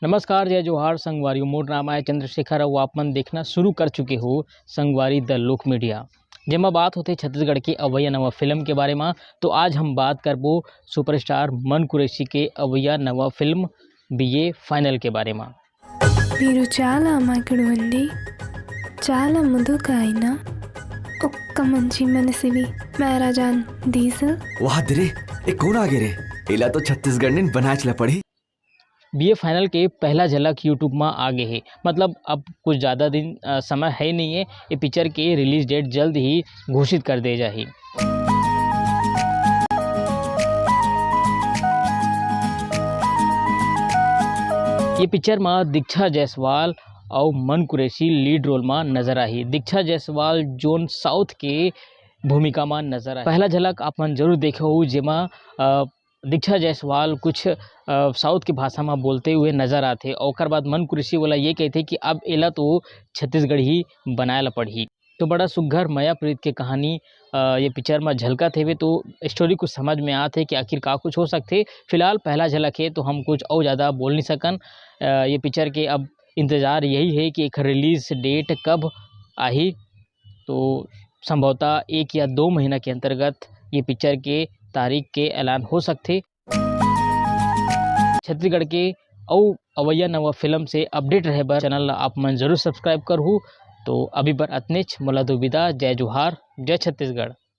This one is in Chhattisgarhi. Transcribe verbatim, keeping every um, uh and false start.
नमस्कार, जय जोहार संगवारी, मोर नाम आय चंद्रशेखर अउ आप मन देखना शुरू कर चुके हो संगवारी द लोक मीडिया, जेमा बात होथे छत्तीसगढ़ के अवैया नवा फिल्म के बारे मा। तो आज हम बात करबो सुपरस्टार मन कुरैशी के अवैया नवा फिल्म बीए फाइनल के बारे मा। మీరు చాలా అమాయకుడు అండి. చాలా ముదుక అయినా ఒక్క మంచి మనసివి మేరా జాన్ డీజిల్. वाह दे रे, ए कोन आगे रे? एला तो छत्तीसगढ़ ने बनाच ला पड़ी। बीए फाइनल के पहला झलक YouTube मा आ गे हे। मतलब अब कुछ ज़्यादा दिन, अ, समय है नहीं है। ये पिक्चर के रिलीज डेट जल्द ही घोषित कर दे जाही। ये पिक्चर मा दीक्षा जायसवाल अउ मन कुरैशी लीड रोल मा नजर आही। दीक्षा जायसवाल जोन साउथ के भूमिका मा नजर आही। पहला झलक आप मन जरूर देखे हो, जेमा, अ, दीक्षा जायसवाल कुछ, अ, साउथ के भाषा मा बोलते हुए नजर आथे। अउ ओकर बाद मन कुरैशी वाला ये कहथे कि अब एला तो छत्तीसगढ़ी बनाए ला पड़ही। तो बड़ा सुग्घर मया प्रीत के कहानी, अ, ये पिक्चर मा झलकत हेवे, तो स्टोरी कुछ समझ में आत हे कि आखिर का कुछ हो सकथे। फिलहाल पहला झलक हे, तो हम कुछ अउ ज़्यादा बोल नहीं सकन। अ, ये पिक्चर के अब इंतज़ार यही हे कि एखर रिलीज डेट कब आही। तो संभवतः एक या दो महीना के अंतर्गत ये पिक्चर के तारीख के ऐलान हो सकथे। छत्तीसगढ़ के अउ अवैया नवा फिल्म से अपडेट रहे बर चैनल ला आप मन जरूर सब्सक्राइब करहू। तो अभी बर अतनेच, मोला दो विदा, जय जोहार, जय छत्तीसगढ़।